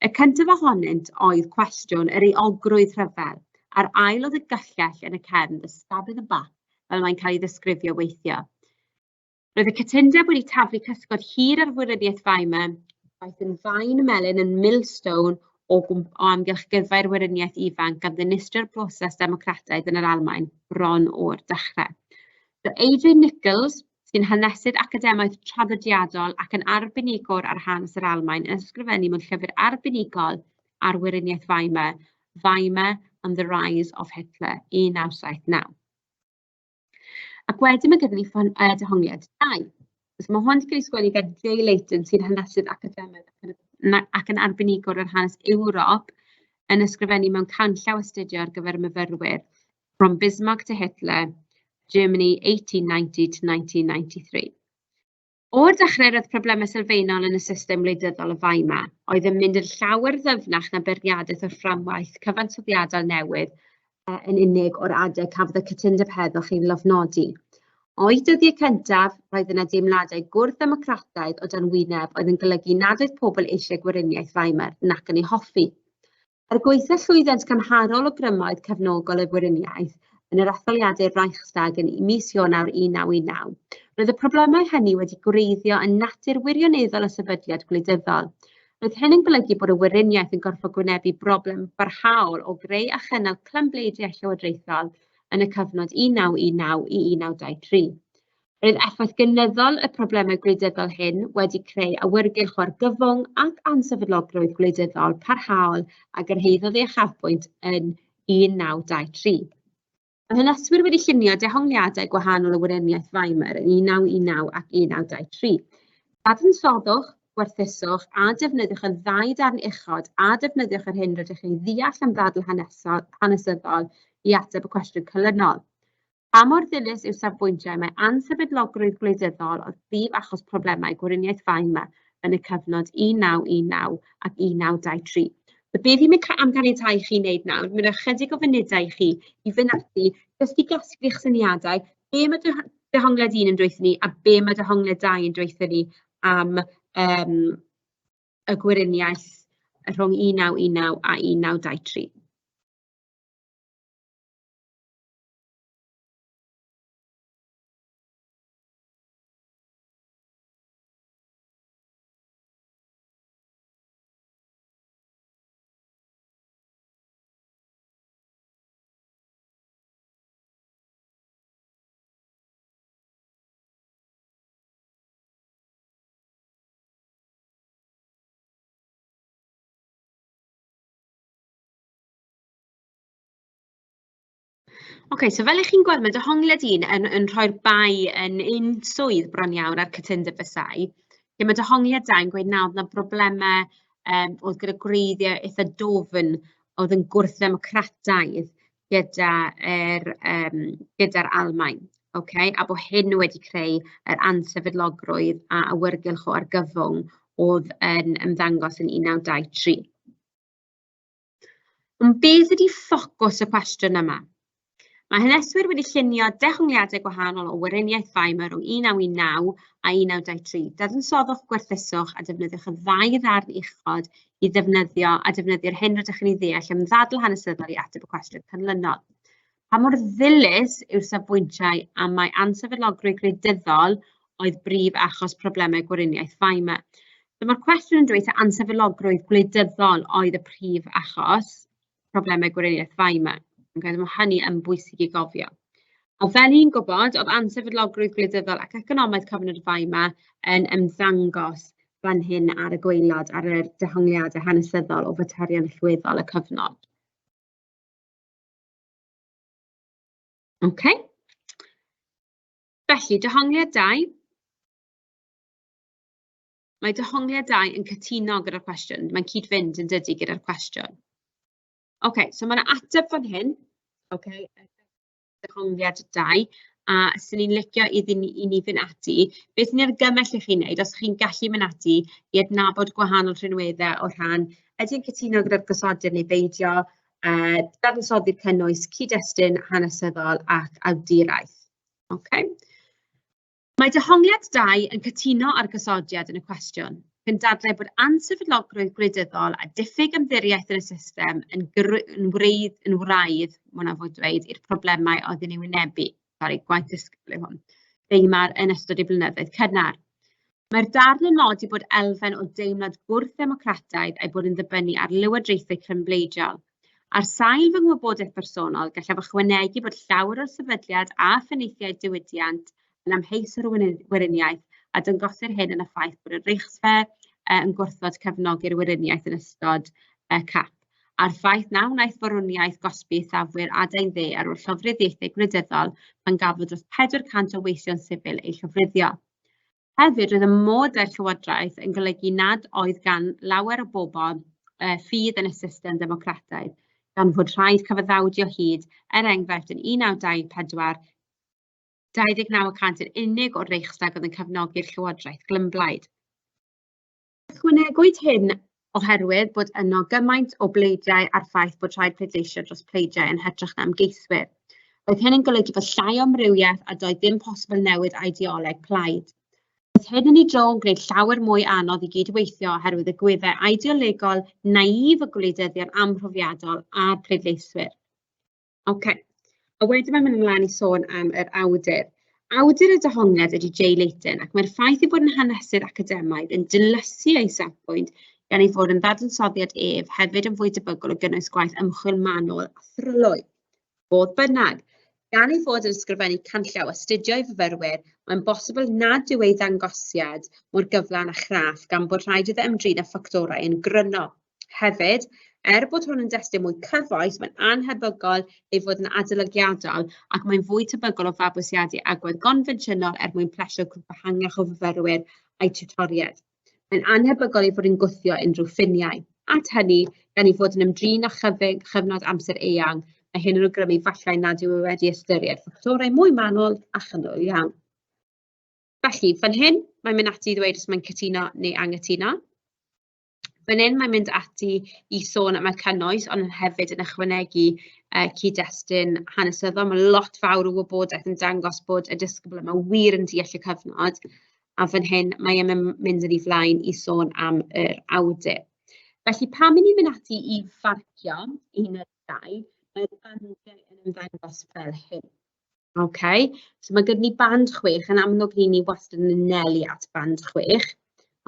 Y cyntaf ohonynt oedd cwestiwn yr euogrwydd rhyfel, a'r ail oedd y gyllell yn y cefn, the stab in the back, fel mae'n cael ei ddisgrifio weithiau. Roedd y cytundeb wedi taflu cysgod hir ar Weriniaeth Weimar, daeth yn faen melyn yn millstone o, o amgylch gyfai'r Weriniaeth Ifanc gan ddinistrio'r broses democrataidd yn yr Almaen bron o'r dechrau. So Adrian Nichols, sy'n hanesydd academaidd traddodiadol ac yn arbenigwr ar hanes yr Almaen, yn ysgrifennu mewn llyfr arbenigol ar Weriniaeth Weimar, Weimar and the Rise of Hitler, 1979. Ac wedyn mae gyda ni ffon dehongliad 2. So mae hwn wedi cael ei sgwennu gan Jay Layton, sy'n hanesydd academaidd ac yn ac yn arbenigwr ar hanes Ewrop, yn ysgrifennu mewn canllaw astudio ar gyfer myfyrwyr, From Bismarck to Hitler, Germany 1890 to 1993. O'r dechrau roedd problemau sylfaenol yn y system wleidyddol y Weimar, oedd yn mynd yn llawer ddyfnach na beirniadaeth o'r fframwaith cyfansoddiadol newydd yn unig o'r adeg cafodd y cytundeb heddwch ei lofnodi. O'i dyddiau cyntaf, roedd yna deimladau gwrth-ddemocrataidd o dan wyneb oedd yn golygu nad oedd pobl eisiau Gweriniaeth Weimar nac yn ei hoffi. Er gwaetha llwyddiant cymharol o grymoedd cefnogol y Gweriniaeth yn yr etholiadau Reichstag yn mis Ionawr 1919, roedd y problemau hynny wedi gwreiddio yn natur wirioneddol y sefydliad gwleidyddol. Roedd hyn yn golygu bod y Weriniaeth yn gorfod gwynebu broblem barhaol o greu a chynnal clymbleidiau llywodraethol yn y cyfnod 1919 i 1923. Roedd effaith gynyddol y problemau gwleidyddol hyn wedi creu awyrgylch o argyfwng ac ansefydlogrwydd gwleidyddol parhaol a gyrhaeddodd ei uchafbwynt yn 1923. Mae haneswyr wedi llunio dehongliadau gwahanol o Weriniaeth Weimar yn 1919 ac 1923. Dadansoddwch, gwerthuswch a defnyddiwch y ddau darn uchod a defnyddiwch yr hyn rydych chi'n ddeall am ddadl hanesyddol i ateb y cwestiwn canlynol. Pa mor ddilys yw safbwyntiau mae ansefydlogrwydd gwleidyddol oedd prif achos problemau Gweriniaeth Weimar yn y cyfnod 1919 ac 1923? So be fi'n mynd am ganiatáu i chi wneud nawr, mynd ychydig o funudau i chi i fynd ati jyst i gasglu'ch syniadau, be mae dehongliad un yn dweutho ni a be mae dehongliad dau yn dweutho ni am um, y Gweriniaeth rhwng 1919 a 1923. Oce, so fel 'y chi'n gweld, mae dehongliad un yn yn rhoi'r bai yn un swydd bron iawn ar cytundeb Versailles. Lle mae dehongliad 2 yn gweud na, oedd 'na broblemau oedd gyda gwreiddiau eitha dwfn oedd yn gwrth-ddemocrataidd gyda'r gyda'r Almaen. Ocê, a bod hyn wedi creu yr ansefydlogrwydd a awyrgylch o argyfwng oedd yn ymddangos yn 1923. Ond beth ydy ffocws y cwestiwn yma? Mae haneswyr wedi llunio dehongliadau gwahanol o Weriniaeth Weimar rhwng 1919 a 1923. Dadansoddwch, gwerthuswch a defnyddiwch y ddau ddarn uchod i ddefnyddio a defnyddio'r hyn rydych chi'n ei ddeall am ddadl hanesyddol i ateb y cwestiwn canlynol. Pa mor ddilys yw'r safbwyntiau am mai ansefydlogrwydd gwleidyddol oedd brif achos problemau Gweriniaeth Weimar? So mae'r cwestiwn yn dweud ta ansefydlogrwydd gwleidyddol oedd y prif achos problemau Gweriniaeth Weimar. Okay, mae hynny yn bwysig i gofio. A fel ni'n gwybod, oedd ansefydlogrwydd gwleidyddol ac economaidd cyfnod Weimar yn ymddangos fan hyn ar y gwaelod, ar yr dehongliadau hanesyddol o faterion allweddol y cyfnod. Okay. Felly, dehongliad 2. Mae dehongliad 2 yn cytuno gyda'r cwestiwn. Mae'n cyd-fynd yn dydy gyda'r cwestiwn. OK, so mae yna ateb fan hyn. OK, dehongliad 2. A sy'n ni'n licio iddyn ni, i ni fynd ati. Beth ni'n argymell i chi wneud, os chi'n gallu mynd ati i adnabod gwahanol rhinweddau o rhan ydy'n cytuno gyda'r gosodiad neu beidio, dadansoddi'r cynnwys, cyd-destun hanesyddol ac awduraeth. Okay. Mae dehongliad 2 yn cytuno â'r gosodiad yn y cwestiwn, ac yn dadlau bod ansefydlogrwydd gwleidyddol a diffyg ymddiriaeth yn y system yn, yn, wreidd, yn wraidd, mae hwnna'n fod dweud, i'r problemau oedd yn ei wynebu. Sori, gwaith disgybl yw hwn. Weimar yn ystod ei blynyddoedd cynnar. Mae'r darn yn nodi bod elfen o deimlad gwrth-ddemocrataidd a'i bod yn ddibynnu ar lywodraethau clymbleidiol. Ar sail fy ngwybodaeth bersonol, gallaf ychwanegu bod llawer o'r sefydliad a phenaethiaid diwydiant yn amheus o'r Weriniaeth, a dangosir hyn yn y ffaith bod y Reichswehr yn gwrthod cefnogi'r Weriniaeth yn ystod y cap, a'r ffaith na wnaeth Farwniaeth gosbi eithafwyr adain dde ar ôl llofruddiaethau gwleidyddol pan gafodd dros 400 o weision sifil eu llofruddio. Hefyd, roedd y modau llywodraeth yn golygu nad oedd gan lawer o bobl ffydd yn y system ddemocrataidd, gan fod rhaid cyfaddawdu o hyd, er enghraifft yn 1924, 29 y cant yn unig o'r Reichstag oedd yn cefnogi'r llywodraeth glymblaid. Ychwanegwyd hyn oherwydd bod yno gymaint o bleidiau a'r ffaith bod rhaid pleidleisio dros pleidiau yn hytrach na ymgeiswyr. Roedd hyn yn golygu fod llai o amrywiaeth a doedd ddim posibl newid ideoleg plaid. Roedd hyn yn ei dro yn gwneud llawer mwy anodd i gydweithio oherwydd y gweddau ideolegol naïf y gwleidyddion amhrofiadol a'r pleidleiswyr. Ocê, a wedyn mae'n mynd ymlaen i sôn am yr awdur. Awdur y dehongliad ydy Jay Layton, ac mae'r ffaith ei bod yn hanesydd academaidd yn dilysu ei safbwynt gan ei fod yn ddadansoddiad ef hefyd yn fwy debygol o gynnwys gwaith ymchwil manwl a thryloyw. Fodd bynnag, gan ei fod yn ysgrifennu canllaw astudio i fyfyrwyr, mae'n bosibl nad yw ei ddangosiad mor gyflawn a chraff gan bod rhaid iddo ymdrin â ffactorau yn gryno. Hefyd, er bod hwn yn destun mwy cyfoes, mae'n annhebygol ei fod yn adolygiadol ac mae'n fwy tebygol o fabwysiadu agwedd gonfensiynol er mwyn plesio grŵp ehangach o fyfyrwyr a'u tiwtoriaid. Mae'n annhebygol ei fod yn gwthio unrhyw ffiniau. At hynny, gan ei fod yn ymdrin â chyfnod amser eang, mae hyn yn awgrymu efallai nad yw e wedi ystyried ffactorau mwy manwl a chynnwl iawn. Felly, fan hyn, mae'n mynd ati i ddweud os mae'n cytuno neu anghytuno. Fan hyn mae'n mynd ati i sôn am y cynnwys, ond hefyd yn ychwanegu cyd-destun hanesyddol. Mae lot fawr o wybodaeth yn dangos bod y disgybl yma wir yn deall y cyfnod, a fan hyn mae e'n mynd yn ei flaen i sôn am yr awdur. Felly pan 'y ni'n mynd ati i farcio un neu ddau, mae'r bandiau yn ymddangos fel hyn. Ok, so mae gyda ni band 6, yn amlwg ni wastad yn anelu at band 6.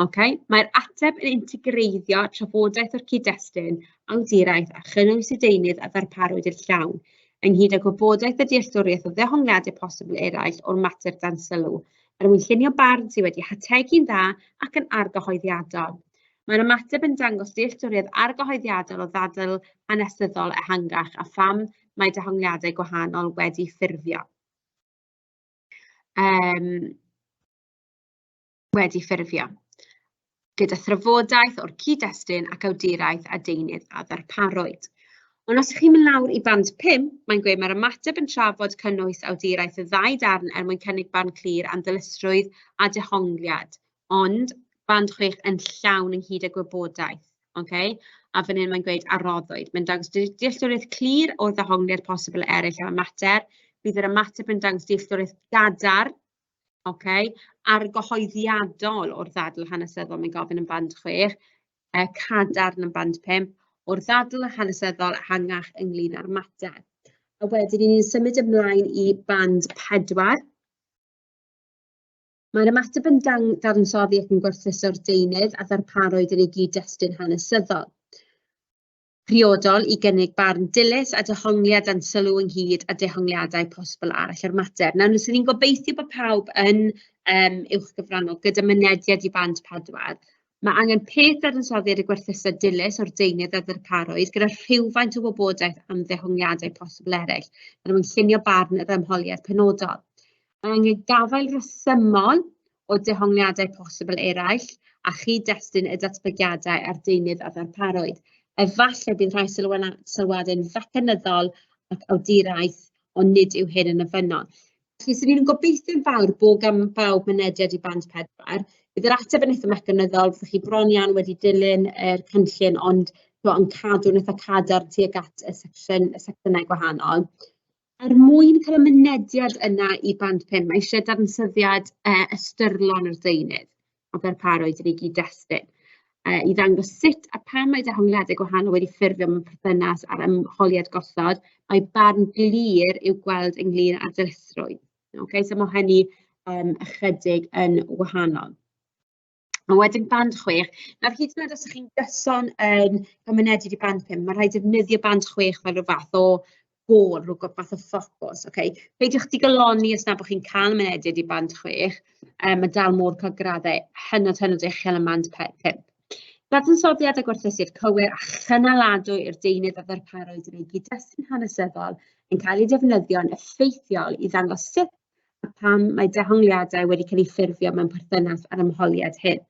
Ok, mae'r ateb yn integreiddio trafodaeth o'r cyd-destun, awduraeth a chynnwys y deunydd a ddarparwyd i'r llawn, ynghyd â gwybodaeth a dealltwriaeth o ddehongliadau posibl eraill o'r mater dan sylw, er mwyn llunio barn sydd wedi hategu'n dda ac yn argyhoeddiadol. Mae'r ymateb yn dangos dealltwriaeth argyhoeddiadol o ddadl hanesyddol ehangach a pham mae dehongliadau gwahanol wedi ffurfio. Wedi ffurfio. gyda thrafodaeth o'r cyd-destun ac awduraeth a deunydd a ddarparwyd. Ond os ych chi'n mynd lawr i band 5, mae'n gweud mae'r ymateb yn trafod cynnwys awduraeth y ddau darn er mwyn cynnig barn clir am ddilysrwydd a dehongliad, ond band 6 yn llawn ynghyd â gwybodaeth. Okay? A fan hyn mae'n gweud a roddwyd. Mae'n dangos dealltwriaeth clir o'r ddehongliad posibl eraill am y mater. Bydd yr ymateb yn dangos dealltwriaeth gadarn okay, argyhoeddiadol o'r ddadl hanesyddol, mae'n gofyn yn band 6, cadarn yn band 5, o'r ddadl hanesyddol ehangach ynglyn â'r mater. A wedyn ni'n symud ymlaen i band 4. Mae'r ymateb yn dadansoddi ac yn gwerthuso'r deunydd a ddarparwyd yn ei gyd-destun hanesyddol. Priodol i gynnig barn dilys a dehongliad dan sylw ynghyd â dehongliadau posibl arall o'r mater. Nawr, 'swn i'n gobeithio bod pawb yn uwchgyfrannol gyda mynediad i band 4. Mae angen peth dadansoddiad a gwerthusiad dilys o'r deunydd a ddarparwyd gyda rhywfaint o wybodaeth am ddehongliadau posibl eraill er mwyn llunio barn yr ymholiad penodol. Mae angen gafael rhesymol o dehongliadau posibl eraill a chyd-destun y datblygiadau a'r deunydd a ddarparwyd. Efallai bydd rhai sylwadau'n fecanyddol ac awduraeth, ond nid yw hyn yn ofynnol. Felly, 'swn i'n gobeithio'n fawr bod gan bawb mynediad i band 4. Bydd yr ateb yn eitha mecanyddol, fyddwch chi bron iawn wedi dilyn yr cynllun, ond yn cadw'n eitha cadarn tuag at y secsiwn, y secsiynau gwahanol. Er mwyn cael y mynediad yna i band 5, mae eisiau dadansoddiad ystyrlon o'r deunydd a ddarparwyd yn ei gyd-destun, i ddangos sut a pam mae dehongliadau gwahanol wedi ffurfio mewn perthynas â'r ymholiad gosod, mae barn glir i'w gweld ynglyn â'r dilysrwydd. Okay, so mae hynny ychydig yn wahanol. A wedyn band 6. Nawr hyd yn oed os ydych chi'n gyson yn cael mynediad i band 5, mae rhaid defnyddio band 6 fel rhyw fath o gôl, rhyw fath o ffocws. Okay? Peidiwch digalonni os na bod chi'n cael mynediad i band 6, mae dal modd cael graddau hynod, hynod uchel ym mand 5. Dadansoddiad a gwerthusiad cywir a chynaladwy i'r deunydd a ddarparwyd yn ei gyd-destun hanesyddol yn cael ei defnyddio'n effeithiol i ddangos sut a pam mae dehongliadau wedi cael eu ffurfio mewn perthynas â'r ymholiad hyn.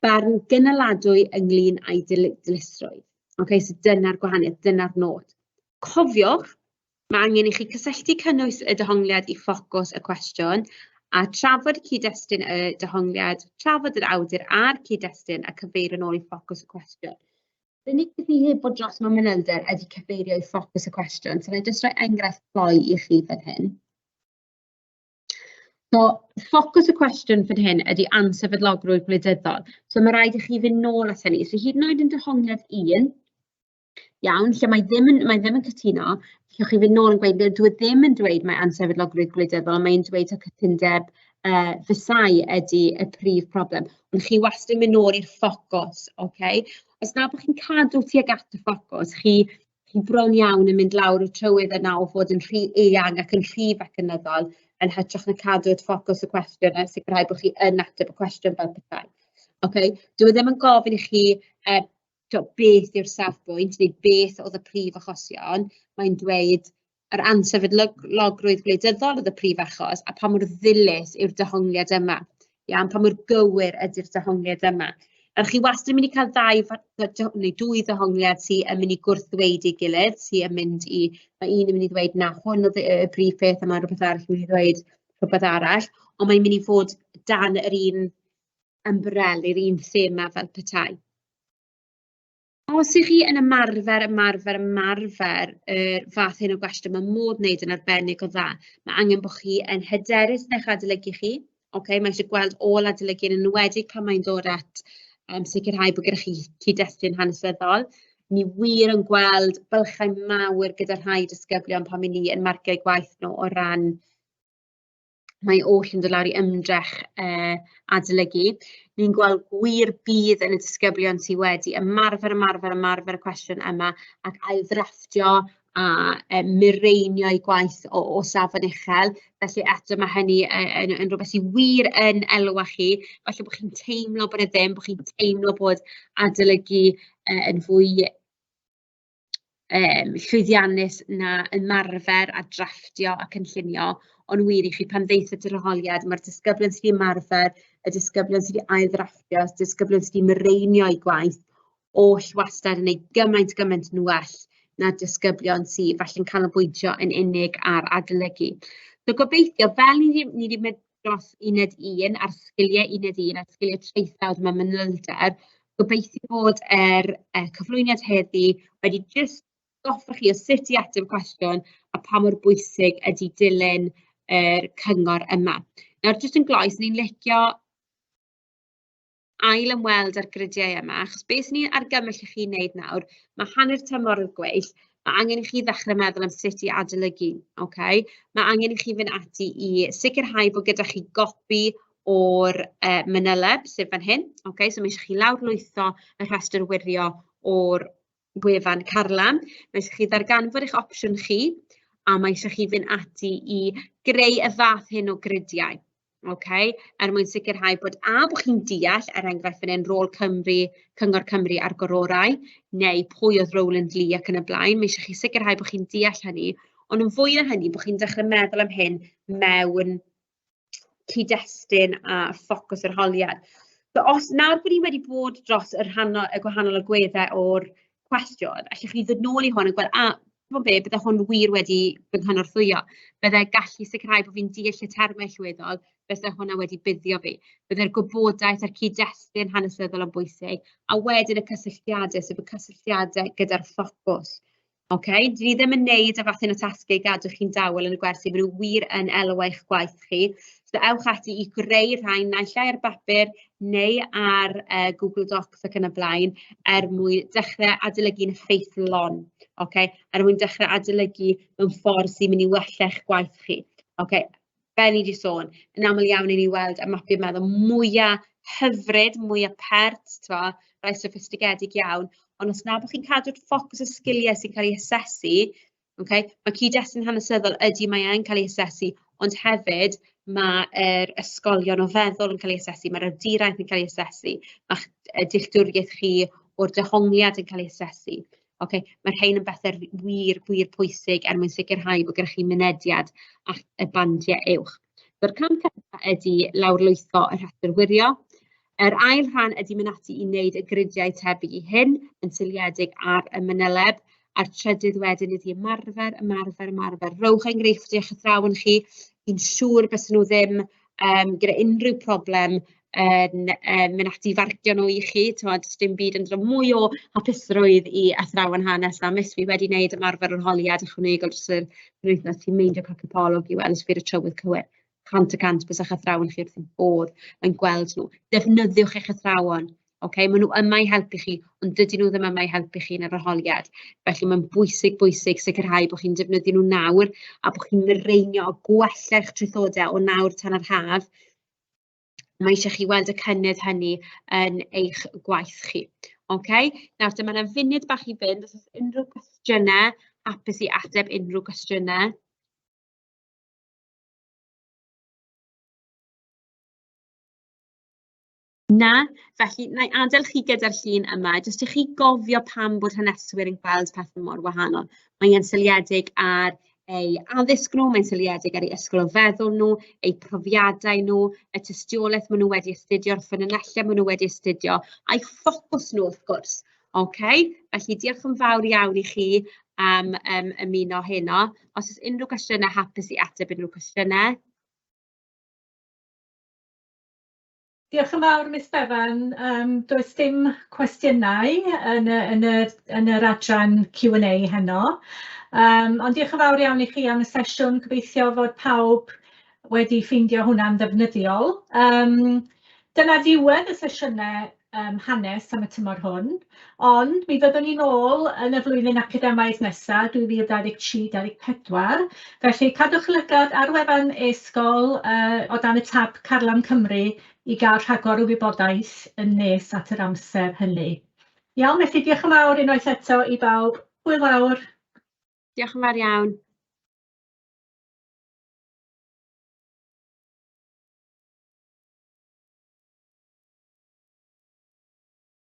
Barn gynaladwy ynglyn â'i dilysrwydd. Okay, so dyna'r gwahaniaeth, dyna'r nod. Cofiwch, mae angen i chi cysylltu cynnwys y dehongliad i ffocws y cwestiwn a trafod cyd-destun y dehongliad, trafod yr awdur a'r cyd-destun a cyfeirio nôl i ffocws y cwestiwn. Yr unig beth ni heb bod dros mewn manylder ydy cyfeirio i ffocws y cwestiwn. So, na i jyst rhoi enghraifft gloi i chi fan hyn. So, ffocws y cwestiwn fan hyn ydy ansefydlogrwydd gwleidyddol. So, mae rhaid i chi fynd nôl at hynny. So, hyd yn oed yn dehongliad 1, iawn, lle mae ddim yn, mae ddim yn cytuno, allwch chi fynd nôl yn gweud, dwi e ddim yn dweud mae ansefydlogrwydd gwleidyddol, mae'n dweud y cytundeb Versailles ydy y prif problem. Ond chi wastad yn mynd nôl i'r ffocws, okay? Os na bod chi'n cadw tuag at y ffocws, chi, chi bron iawn yn mynd lawr y trywydd yna o fod yn rhy eang ac yn rhy fecanyddol yn hytrach na cadw at ffocws y cwestiwn a sicrhau bod chi yn ateb y cwestiwn fel petai. Okay? Dwi e ddim yn gofyn i chi beth yw'r safbwynt neu beth oedd y prif achosion. Mae'n dweud yr ansefydlogrwydd gwleidyddol oedd y prif achos a pa mor ddilys yw'r dehongliad yma. Iawn, pa mor gywir ydy'r dehongliad yma. Nawr chi wastad yn mynd i cael ddau neu dwy ddehongliad sydd yn mynd i gwrthddweud ei gilydd, sydd yn mynd i, mae un yn mynd i ddweud na hwn oedd y prif peth a mae rhywbeth arall yn mynd i ddweud rhywbeth arall, ond mae'n mynd i fod dan yr un ymbrel, yr un thema fel petai. Os 'y chi yn ymarfer, ymarfer, ymarfer yr fath hyn o gwestiwn, mae modd wneud yn arbennig o dda. Mae angen bod chi yn hyderus yn eich adolygu chi. Okay? Mae eisiau gweld ôl adolygu yn enwedig pan mae'n dod at sicrhau bod gyda chi cyd-destun hanesyddol. Ni wir yn gweld bylchau mawr gyda rhai disgyblion pan 'y ni yn marcio'u gwaith nhw o ran mae oll yn dod lawr i ymdrech adolygu. Ni'n gweld gwir budd yn y disgyblion sydd wedi ymarfer, ymarfer, ymarfer y cwestiwn yma ac ailddrafftio a mireinio eu gwaith o safon uchel. Felly eto mae hynny yn rhywbeth sydd wir yn elwa chi. Falle bod chi'n teimlo bod e ddim, bod chi'n teimlo bod adolygu yn fwy llwyddiannus na ymarfer a drafftio a cynllunio, ond wir i chi, pan ddeith at yr arholiad, ma'r disgyblion sy 'di ymarfer, y disgyblion sy 'di ailddrafftio, y disgyblion sy 'di mireinio eu gwaith, oll wastad yn wneud gymaint, gymaint yn well na'r disgyblion sy falle'n canolbwyntio yn unig ar adolygu. So gobeithio, fel ni 'di mynd dros uned un a'r sgiliau uned un a'r sgiliau traethawd mewn manylder, gobeithio bod yr cyflwyniad heddi wedi jyst goffa chi o sut i ateb y cwestiwn a pa mor bwysig ydy dilyn yr cyngor yma. Nawr, jyst yn gloi, 'swn i'n licio ail ymweld â'r gridiau yma, achos beth 'swn i'n argymell i chi wneud nawr, ma' hanner tymor ar y gweill, ma' angen i chi ddechrau meddwl am sut i adolygu, ocê? Ma' angen i chi fynd ati i sicrhau bod gyda chi gopi o'r manyleb sydd fan hyn, ocê? So ma' isie chi lawrlwytho y rhestr wirio o'r wefan Carlam. Mae isie chi ddarganfod eich opsiwn chi, a mae isie chi fynd ati i greu y fath hyn o gridiau, ocê? Er mwyn sicrhau bod a, bod chi'n deall, er enghraifft fan hyn, rôl Cymru, Cyngor Cymru a'r Gororau, neu pwy oedd Rowland Lee ac yn y blaen. Mae isie chi sicrhau bod chi'n deall hynny, ond yn fwy na hynny, bod chi'n dechrau meddwl am hyn mewn cyd-destun a ffocws yr holiad. So os nawr bod ni wedi bod dros y rhan y gwahanol agweddau o'r cwestiwn, allwch chi ddod nôl i hwn a gweld, a timod be, bydde hwn wir wedi fy nghynorthwyo. Bydde gallu sicrhau bod fi'n deall y termau allweddol, byse hwnna wedi buddio fi. Bydde'r gwybodaeth a'r cyd-destun hanesyddol yn bwysig, a wedyn y cysylltiadau, sef y cysylltiadau gyda'r ffocws. Ocê, 'dyn ni ddim yn wneud y fath hyn o tasgau i gadw chi'n dawel yn y gwersi, maen nhw wir yn elwa eich gwaith chi. So ewch ati i greu rhai naill ai ar bapur neu ar Google Docs ac yn y blaen, er mwyn dechrau adolygu'n effeithlon, ocê? Er mwyn dechrau adolygu mewn ffordd sy'n mynd i wella eich gwaith chi, ocê? Fel ni 'di sôn, yn aml iawn 'y ni'n weld y mapiau meddwl mwya hyfryd, mwya pert, tibod, rhai soffistigedig iawn, ond os na bod chi'n cadw'r ffocws y sgiliau sy'n cael ei asesu, ocê, ma' cyd-destun hanesyddol ydy, mae e'n cael ei asesu, ond hefyd mae'r ysgolion o feddwl yn cael ei asesu, mae'r awduraeth yn cael ei asesu, ma'ch dealltwriaeth chi o'r dehongliad yn cael ei asesu. Ocê, mae'r rhain yn bethe wir, wir pwysig er mwyn sicrhau bod gennych chi mynediad at y bandiau uwch. So'r cam cynta ydy lawrlwytho y rhestr wirio. Yr ail rhan ydy mynd ati i wneud y gridiau tebyg i hyn yn seiliedig ar y manyleb. A'r trydydd wedyn ydy ymarfer, ymarfer, ymarfer. Rowch enghreifftiau eich athrawon chi. Fi'n siŵr bysen nhw ddim gyda unrhyw problem yn mynd ati i farcio nhw i chi. Timod, does dim byd yn dod â mwy o hapusrwydd i athrawon hanes na miss fi wedi wneud ymarfer arholiad ychwanegol dros yr penwythnos, ti'n meindio cael cipolwg i weld os fi ar y trywydd cywir. 100% byse eich athrawon chi wrth eu bodd yn gweld nhw. Defnyddiwch eich athrawon. Ocê, maen nhw yma i helpu chi, ond dydyn nhw ddim yma i helpu chi yn yr arholiad. Felly mae'n bwysig, bwysig sicrhau bod chi'n defnyddio nhw nawr a bod chi'n mireinio a gwella eich traethodau o nawr tan yr haf. Mae eisiau chi weld y cynnydd hynny yn eich gwaith chi. Ocê, nawr dyma 'na funud bach i fynd. Os oes unrhyw gwestiynau, hapus i ateb unrhyw gwestiynau. Na? Felly, wna i adael chi gyda'r llun yma, jyst i chi gofio pam bod haneswyr yn gweld pethe mor wahanol. Mae e'n seiliedig ar eu addysg nhw, mae'n seiliedig ar eu ysgol o feddwl nhw, eu profiadau nhw, y tystiolaeth maen nhw wedi astudio'r ffynonellau maen nhw wedi astudio, a'u ffocws nhw wrth gwrs. Ocê, felly diolch yn fawr iawn i chi am ymuno heno. Os oes unrhyw gwestiynau, hapus i ateb unrhyw cwestiynau. Diolch yn fawr, Miss Bevan. Does dim cwestiynau yn y yn y yn yr adran Q&A heno. Ond diolch yn fawr iawn i chi am y sesiwn. Gobeithio fod pawb wedi ffeindio hwnna'n ddefnyddiol. Dyna ddiwedd y sesiynau hanes am y tymor hwn, ond mi fyddwn ni'n ôl yn y flwyddyn academaidd nesa, 2023-24, felly cadwch lygad ar wefan e-sgol o dan y tab Carlam Cymru i gael rhagor o wybodaeth yn nes at yr amser hynny. Iawn, felly diolch yn fawr unwaith eto i bawb. Hwyl fawr. Diolch yn fawr iawn.